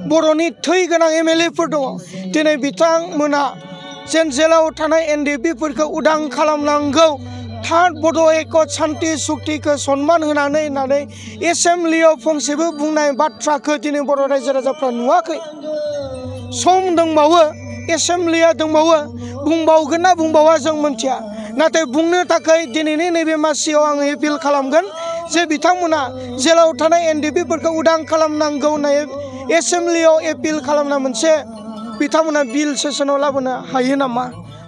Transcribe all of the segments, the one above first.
बर'नि थै गोनां एमएलएफोर दङ दिनै बिथांमोना जेन जेलाव थानाय एनडिएफबिफोरखौ उदां खालामनांगौ थार्ड बड' एकट शान्ति सुक्तिखौ सन्मान होनानै एसेम्ब्लियाव फंसेबो बुंनाय बाथ्राखौ दिनै बर' रायजो राजाफ्रा नुवाखै। सम दंबावो, एसेम्ब्लिया दंबावो, बुंबावगोन ना बुंबावा जों मिथिया, नाथाय बुंनो थाखाय दिनैनि नैबे मासियाव आं एपिल खालामगोन जे बिथांमोना जेलाव थानाय एनडिएफबिफोरखौ उदां खालामनांगौ होननाय एसेम्ब्लियाव एपिल खालामना मोनसे बिथांमोना बिल सेसनाव लाबोनो हायो नामा?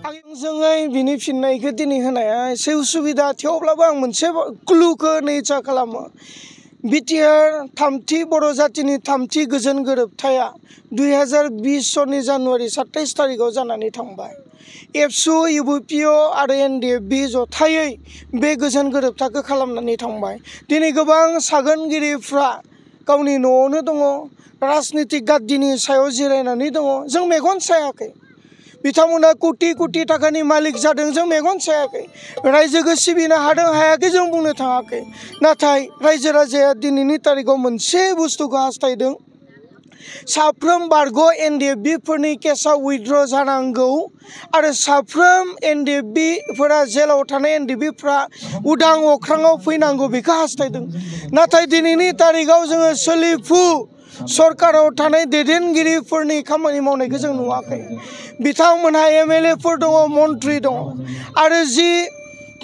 आंजोङै बिनि फिननायखौ दिनै होनाया एसे उसुबिदा, थेवब्लाबो आं मोनसे क्लुखौ इच्ছা खालामो। बिटिआर थामथि बर' जातिनि थामथि गोजोन गोरोबथाया 2020 सननि जानुवारि 27 तारिखआव जानानै थांबाय। एबसु, इउपिपिअ आरो एनडिएफबि जथायै बे गोजोन गोरोबथाखौ खालामनानै थांबाय। दिनै गोबां सागोनगिरिफ्रा गावनि न'आवनो दङ, राजनितिक गाद्दिनि सायाव जिरायनानै दङ, जों मेगन सायाखै। बिथांमोना कोटि कोटि थाखानि मालिक जादों, जों मेगन सायाखै। रायजोखौ सिबिनो हादों हायाखै जों बुंनो थाङाखै, नाथाय रायजो राजाया दिनैनि तारिखआव मोनसे बुस्थुखौ हास्थायदों, साफ्रोम बारग' एनडिएफबिफोरनि केसा उइथड्र जानांगौ आरो साफ्रोम एनडिएफबिफोरा जेलाव थानाय एनडिएफबिफ्रा उदां अख्राङाव फैनांगौ बेखौ हास्थायदों। नाथाय दिनैनि तारिखआव जोङो सोलिफु सरकाराव थानाय दैदेनगिरिफोरनि खामानि मावनायखौ जों नुवाखै। बिथांमोनहा एमएलएफोर दङ, मन्त्रि दङ आरो जि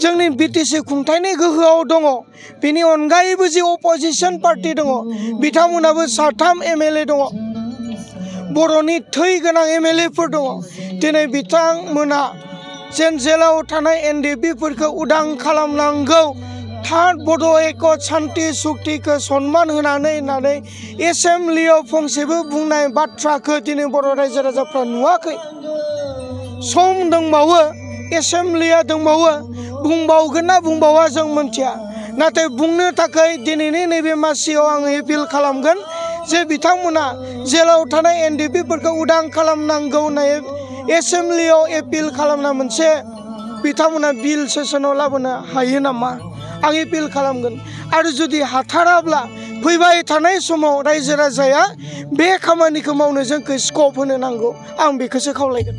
जोंनि बिटिसि खुंथायनि गोहोआव दङ, बेनि अनगायैबो जि अपोजिसन पार्टी दङ बिथांमोनाबो 3 एमएलए दङ। बर'नि थै गोनां एमएलएफोर दङ दिनै बिथांमोना जेन जेलाव थानाय एनडिएफबिफोरखौ उदां खालामनांगौ थार्ड बड' एकट शान्ति सुक्तिखौ सन्मान होनानै एसेम्ब्लियाव फंसेबो बुंनाय बाथ्राखौ दिनै बर' रायजो राजाफ्रा नुवाखै। सम दंबावो, एसेम्ब्लिया दंबावो, बुंबावगोन ना बुंबावा जों मिथिया, नाथाय बुंनो थाखाय दिनैनि नैबे मासियाव आं एपिल खालामगोन जे बिथांमोना जेलाव थानाय एनडिएफबिफोरखौ उदां खालामनांगौ होननाय एसेम्ब्लियाव एपिल खालामना मोनसे बिथांमोना बिल सेसनाव लाबोनो हायो नामा? आं एपिल खालामगोन। आरो जुदि हाथाराब्ला फैबाय थानाय समाव रायजो राजाया बे खामानिखौ मावनो जोंखौ स्कप होनो नांगौ, आं बेखौसो खावलायगोन।